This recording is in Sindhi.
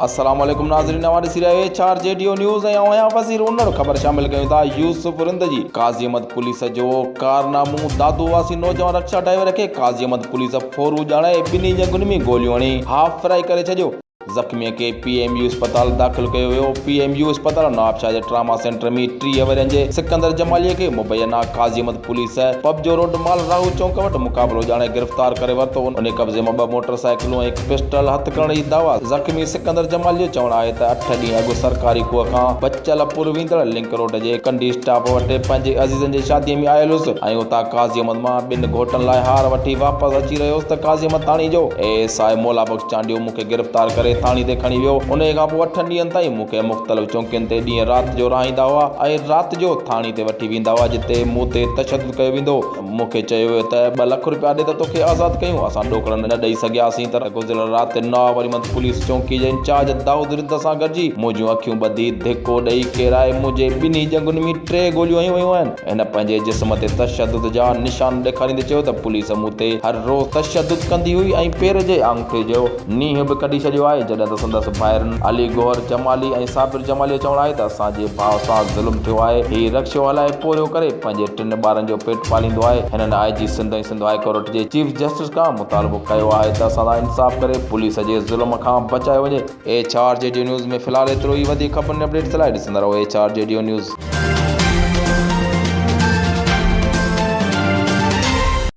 السلام عليڪم ناظرين اوهان ڏسي رهيا آهيو H R G D O news ۽ آئون آهيان وزير انڙ خبر شامل ڪيون ٿا يوسف رند جي قاضي احمد پوليس جو ڪارنامو دادو واسي نوجوان رڪشا ڊرائيور کي قاضي احمد پوليس ڦورو ڄاڻائي ٻنهي ڄنگهن ۾ گوليون هڻي هاف فرائي ڪري ڇڏيو زخمي کي پي ايم يو اسپتال داخل ڪيو ويو پي ايم يو اسپتال نوابشاهه جي ٽراما سينٽر ۾ 30 ورهين جي سڪندر جمالي کي مبينا قاضي احمد پوليس پب جو روڊ مال راهو چونڪ وٽ مقابلو ڄاڻائي گرفتار ڪري ورتو انهي قبضي مان ٻه موٽر سائيڪلون ۽ هڪ پسٽل هٿ ڪرڻ جي دعويٰ. زخمي سڪندر جمالي جو چوڻ آهي ته اٺ ڏينهن اڳ سرڪاري کوهه کان بچل پور ويندڙ لنڪ روڊ جي ڪنڊي اسٽاپ وٽ پنهنجي عزيزن جي شادي ۾ آيل هيس ۽ اتان قاضي احمد مان ٻن گهوٽن لاء هار وٺي واپس اچي رهيو هيس ته قاضي احمد ٿاڻي جو اي ايس I مولا بخش چانڊيو مون کي گرفتار ڪري ٿاڻي تي کڻي ويو. انهي کان پوء اٺن ڏينهن تائين مون کي مختلف چونڪين تي ڏينهن رات جو رهائيندا هئا ۽ رات جو ٿاڻي تي وٺي ويندا هئا جتي مون تي تشدد ڪيو ويندو هو. مون کي چيو ويو ته ٻه لک رپيا ڏي ته توکي آزاد ڪيون، اسان ڏوڪڙ نه ڏئي سگهياسين ته گذريل رات نواب علي مند پوليس چونڪي جي انچارج دائود رند سان گڏجي منهنجون اکيون ٻڌي ڌڪو ڏئي ڪيرائي منهنجي ٻنهي ڄنگهن ۾ ٽي گوليون هنيون ويون آهن. هن پنهنجي جسم تي تشدد جا نشان ڏيکاريندي چيو ته پوليس مون تي هر روز تشدد ڪندي هئي ۽ پير جي آڱوٺي جو نينهن به ڪڍي ڇڏيو آهي، جڏهن ته سندس ڀائرن علي گوهر جمالي ۽ صابر جمالي جو چوڻ آهي ته اسان جي ڀاء سان ظلم ٿيو آهي، هي رڪشو هلائي پورهيو ڪري پنهنجي ٽن ٻارن جو پيٽ پاليندو آهي، هنن I G Sindh ۽ Sindh high court جي چيف جسٽس کان مطالبو ڪيو آهي ته اسان سان انصاف ڪري پوليس جي ظلم کان بچايو وڃي. H R G D news ۾ في الحال ايترو ئي وڌيڪ خبرن ۽ اپڊيٽس لاء ڏسندا رهو H R G D news.